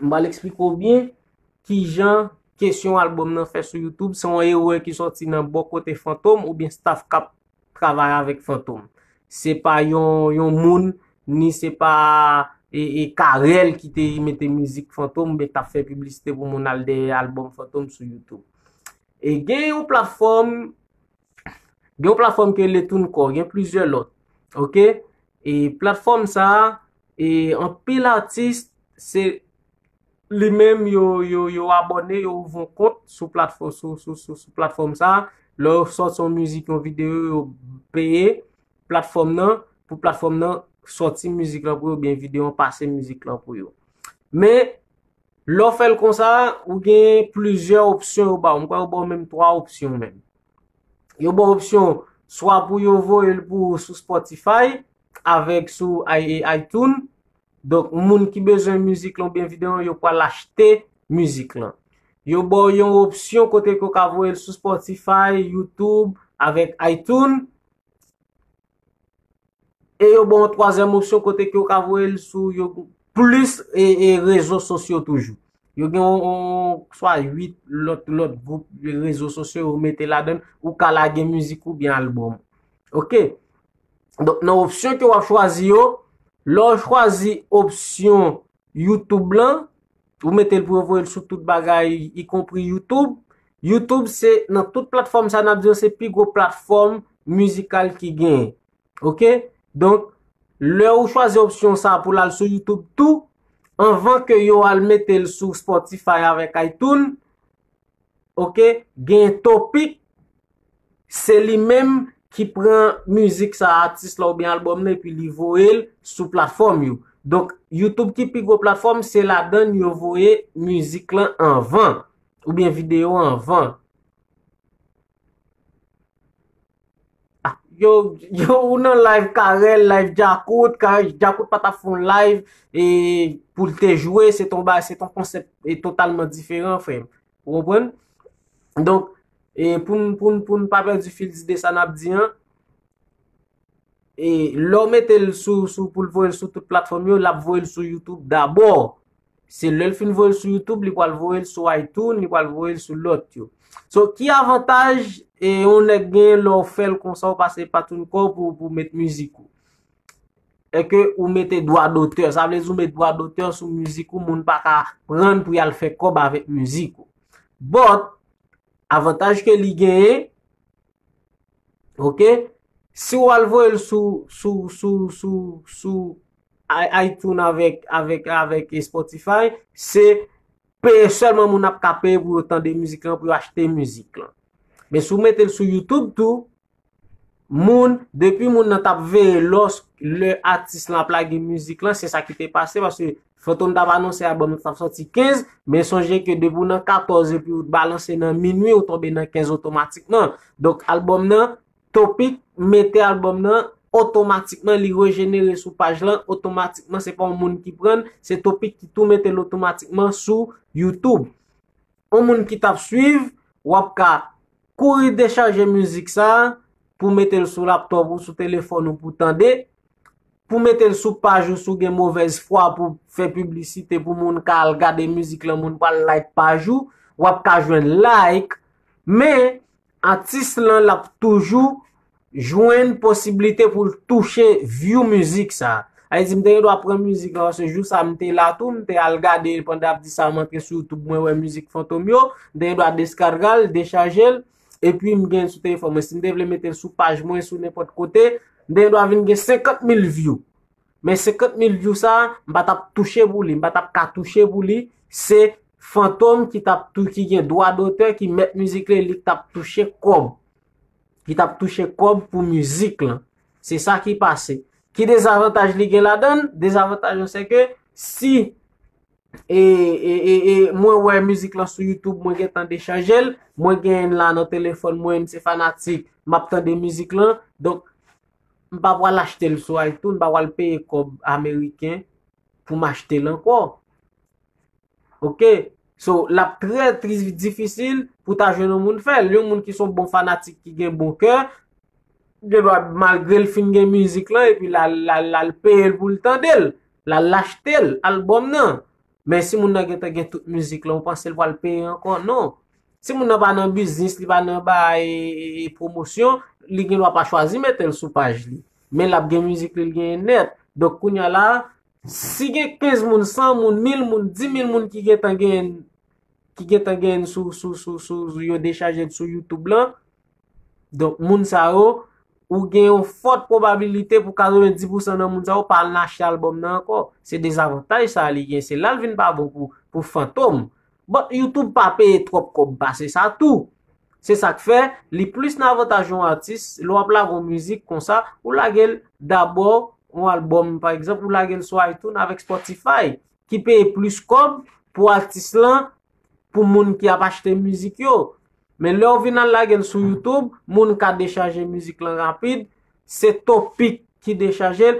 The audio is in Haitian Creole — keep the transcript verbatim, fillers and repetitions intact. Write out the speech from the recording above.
M pral eksplike w byen kijan kesyon albòm nan fè sou YouTube. Se yon erè ki sòti nan bò kote Fantom oubyen staff k ap travay avèk Fantom. Se pa yon, yon moun, ni se pa e, e Carel ki te mete mizik Fantom oubyen k t ap fè piblisite pou moun al dèyè albòm Fantom sou YouTube. E gen yon platfòm, gen yon platfòm ki rele TuneCore, gen plizyè lòt. Oke? E platfòm sa a, e anpil atis, se li menm yo, yo, yo abòne, yo ouvri yon kont sou platfòm, sou, sou, sou, sou platfòm sa a. Lè yo sòti yon mizik, yon videyo, yo peye platfòm nan, pou platfòm nan sòti mizik lan pou yo, oubyen videyo an pase mizik lan pou yo. Men, lè w fè l konsa, ou gen plizyè opsyon yo ba w. M kwè yo ba w menm twa opsyon menm. Yo ba w opsyon swa pou yo voye l pou ou sou Spotify avèk sou i- iTunes. Donk, moun ki bezwen mizik lan oubyen videyo an, yo pral achte mizik lan. Yo ba w yon opsyon kote ke w ka voye l sou Spotify, YouTube, avèk iTunes. E yo ba w yon twazyèm opsyon kote ke w ka voye l sou yo plis e, e rezo sosyo toujou. Yo gen yon, yon swa uit lòt, lòt gwoup rezo sosyo yo mete ladan l, ou ka lage mizik oubyen albòm. Oke? Donk, nan opsyon ke w ap chwazi yo, lè w chwazi opsyon YouTube lan, ou mete l pou yo voye l sou tout bagay, ikonpri YouTube. YouTube, se nan tout platfòm sa n ap di yo, se pi gwo platfòm mizikal ki genyen. Oke? Donk, lè ou chwazi opsyon sa pou l al sou YouTube tou, anvan ke yo al mete l sou Spotify avèk iTunes, oke, gen Topik, se li menm ki pran mizik sa atis la oubyen albòm nan epi li voye l sou platfòm yo. Donk, YouTube ki pi gwo platfòm, se ladan l yo voye mizik lan anvan, oubyen videyo anvan. Ah, yo, yo, ou nan live Carel, live Djakout, Carel, Djakout pa t ap fè yon live e, pou l te jwe, se t on ba, se t on konsèp e, totalman diferan, frè m. Ou konprann? Donk, e, pou n, pou n, pou n pa pèdi fil di de sa n ap di an, e, lè w mete l sou, sou, pou l voye l sou tout platfòm yo, l ap voye l sou YouTube dabò. Se lè l fin voye l sou YouTube, li pral voye l sou iTunes, li pral voye l sou lòt yo. So, ki avantaj e, yon nèg gen lè w fè l konsa, ou pase pa TuneCore pou, pou met mizik ou? E ke ou mete dwa dotè. Sa vle di ou met dwa dotè sou mizik ou, moun pa ka pran l pou y al fè kòb avèk mizik ou. But, avantaj ke li genyen, oke, si w al voye l sou, sou, sou, sou, sou i- iTunes avèk, avèk, avèk Spotify, se peye sèlman moun ap ka peye pou yo tande mizik lan, pou yo achte mizik lan. Men si w mete l sou YouTube tou, moun, depi moun nan t ap veye lòs, lè atis lan ap lage mizik lan, se sa ki te pase, paske Fantom t ap anonse albòm nan t ap sòti kenz, men sonje ke depi w nan katòz epi w balanse nan minui, ou tonbe nan kenz otomatikman. Donk, albòm nan, Topik mete albòm nan, otomatikman, li rejenere sou paj lan, otomatikman, se pa yon moun ki pran l, se Topik ki tou mete l otomatikman sou YouTube. Yon moun ki t ap swiv, w ap ka kouri dechaje mizik sa a pou mete l sou laptòp ou, sou telefòn ou pou tande, pou mete l sou paj ou, si w gen movèz fwa pou fè piblisite pou moun ka al gade mizik lan, moun pral like paj ou, w ap ka jwenn like, men atis lan l ap toujou jwenn posiblite pou l touche view mizik sa. Sa vle di, m te gen dwa pran mizik lan, paske jou sa m te la tou, m te al gade l pandan ap di sa, m antre sou YouTube, mwen wè mizik Fantom yo, m te gen dwa deskarga l, dechaje l, epi m gen l sou telefòn mwen. Si m te vle mete l sou paj mwen, sou nenpòt kote, m te gen dwa vin gen senkant mil view. Men senkant mil view sa, m pa t ap touche pou li, m pa t ap ka touche pou li, se Fantom ki t ap tou, ki gen dwa dotè, ki mèt mizik li, li t ap touche kòb. Ki t ap touche kòb pou mizik lan. Se sa ki pase. Ki dezavantaj li gen ladan l? Dezavantaj lan, se ke si e, e, e, e, mwen wè mizik lan sou YouTube, mwen gentan dechaje l, mwen genyen l la nan telefòn mwen, m se fanatik, m ap tande mizik lan, donk, m pa pral achte l sou iTunes, m pa pral peye kòb ameriken pou m achte l ankò. Oke? So, l ap trè tri-, difisil pou ta jwenn yon moun fè l. Yon moun ki se yon bon fanatik, ki gen bon kè, gen dwa, malgre l fin gen mizik lan, epi l al, l al, l al peye l pou l tande l, l al achte l, albòm nan. Men si moun nan gentan gen tout mizik lan, ou panse l pral peye ankò? Non. Si moun nan pa nan biznis, li pa nan bay e, e, e, pwomosyon, li gen dwa pa chwazi mete l sou paj li. Men l ap gen mizik li, l genyen nèt. Donk, kounye a la, si gen kenz moun, san moun, mil moun, di mil moun ki gentan genyen, ki gentan genyen sou, sou, sou, sou, yo dechaje l sou YouTube lan, donk, moun sa yo, ou gen yon fòt pwobabilite pou katrevenndis pousan nan moun sa yo pa al achte albòm nan ankò. Se dezavantaj sa a li gen. Se la l vin pa bon pou, pou Fantom. But YouTube pa peye twòp kòb pase sa tou. Se sa k fè, li plis nan avantaj yon atis, lè w ap lage yon mizik konsa, ou lage l dabò, yon albòm, pa egzanp, ou lage l sou iTunes avèk Spotify, ki peye plis kòb pou atis lan, pou moun ki ap achte mizik yo. Men lè w vin al lage l sou YouTube, moun ka dechaje mizik lan rapid, se Topic ki dechaje l.